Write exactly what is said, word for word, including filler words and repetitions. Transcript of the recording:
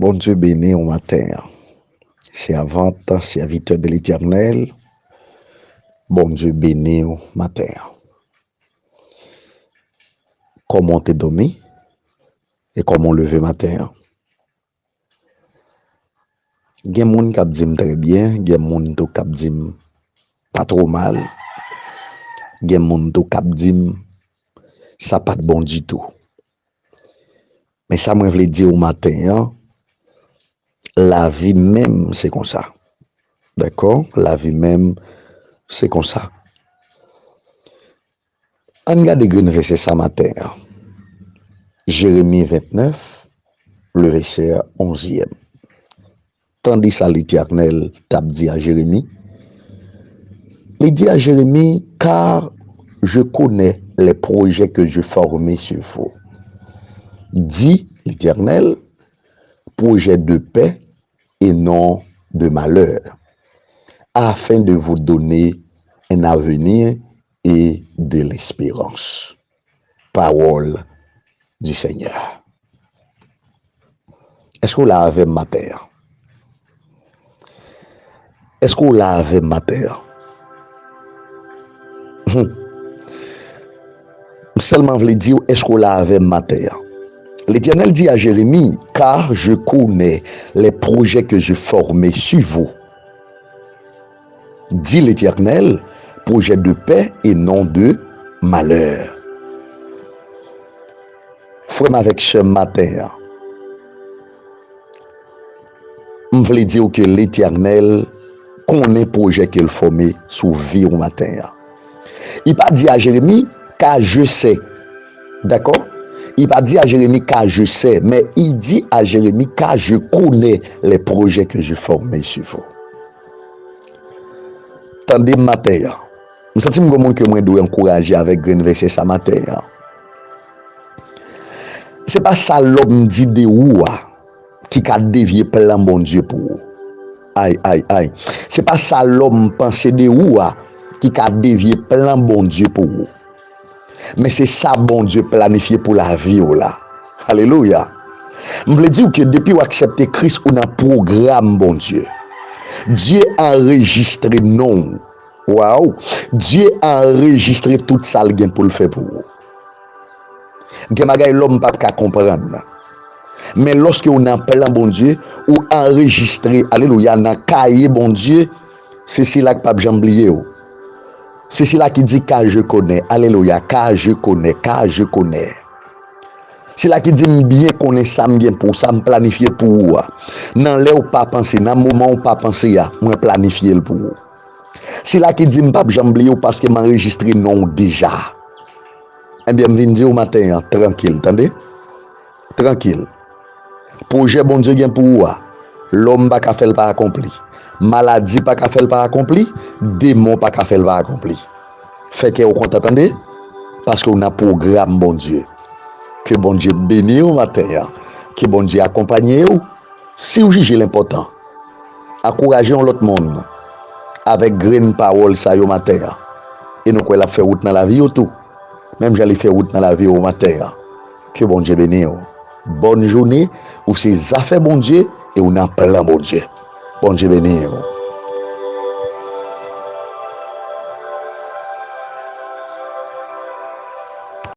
Bondye beni w maten an. Sèvant, sèvitè de Letènèl, Bondye beni w maten an. Kòman w te dòmi? E kòman w leve maten an? Gen moun k ap di m trè byen, gen moun tou k ap di m pa twò mal, gen moun tou k ap di m sa pa t bon ditou. Men sa mwen vle di w maten an, lavi menm se konsa. Dakò? Lavi menm se konsa. Ann gade grenn vèsè sa maten an. Jeremi vennèf, le vèsè onzyèm. Tande sa Letènèl t ap di a Jeremi. Li di a Jeremi, car je connais les projets que je forme sur vous, dit l'Éternel, projets de paix et non de malheur, afin de vous donner un avenir et de l'espérance. Parole du Seigneur. Èske w la avè m maten an? Èske w la avè m maten an? Hmm. M sèlman vle di w, èske w la avè m maten an? L'Éternel dit à Jérémie, car je connais les projets que je forme sur vous, dit l'Éternel, projets de paix et non de malheur. Frè m avèk sè m maten an, m vle di w ke Letènèl konnen pwojè ke l fòme sou vi w maten an. Li pa di a Jeremi, car je sais. Dakò? Li pa di a Jeremi, car je sais, men li di a Jeremi, car je connais les projets que je forme sur vous. Tande m maten an. M santi m gon moun ke mwen dwe ankouraje avèk grenn vèsè sa maten an. Se pa sa lòm di de ou a ki ka devye plan Bondye pou ou. Ay, ay, ay. Se pa sa lòm panse de ou a ki ka devye plan Bondye pou ou. Men se sa Bondye planifye pou lavi w la. Alelouya. M vle di w ke depi w aksepte Kris, ou nan pwogram Bondye. Dye anrejistre non w. Waw! Dye anrejistre tout sa l gen pou l fè pou ou. Gen bagay lòm p ap ka konprann. Men lòske w nan plan Bondye, ou anrejistre, alelouya, nan kaye Bondye, se sila k p ap janm bliye w. Se sila ki di, car je connais, alelouya, car je connais, car je connais. Sila ki di, m byen konnen sa m gen pou w, sa m planifye pou ou a. Nan lè w pa panse, nan moman w pa panse a, mwen planifye l pou ou. Sila ki di, m p ap janm bliye w paske m anrejistre non w deja. Ebyen, m vin di w maten an, trankil, tande? Trankil. Pwojè Bondye gen pou ou a, lòm pa ka fè l pa akonpli. Maladi pa ka fè l pa akonpli, demon pa ka fè l pa akonpli. Fè kè w kontan, tande? Paske w nan pwogram Bondye. Ke Bondye beni w maten an. Ke Bondye akonpanye w. Si w jije l enpòtan, ankouraje yon lòt moun avèk grenn pawòl sa yo maten an. E nou kwè l ap fè wout nan lavi yo tou. Menm jan li fè wout nan lavi w maten an. Ke Bondye beni w. Bòn jounen, ou se zafè Bondye e ou nan plan Bondye. Bondye beni w.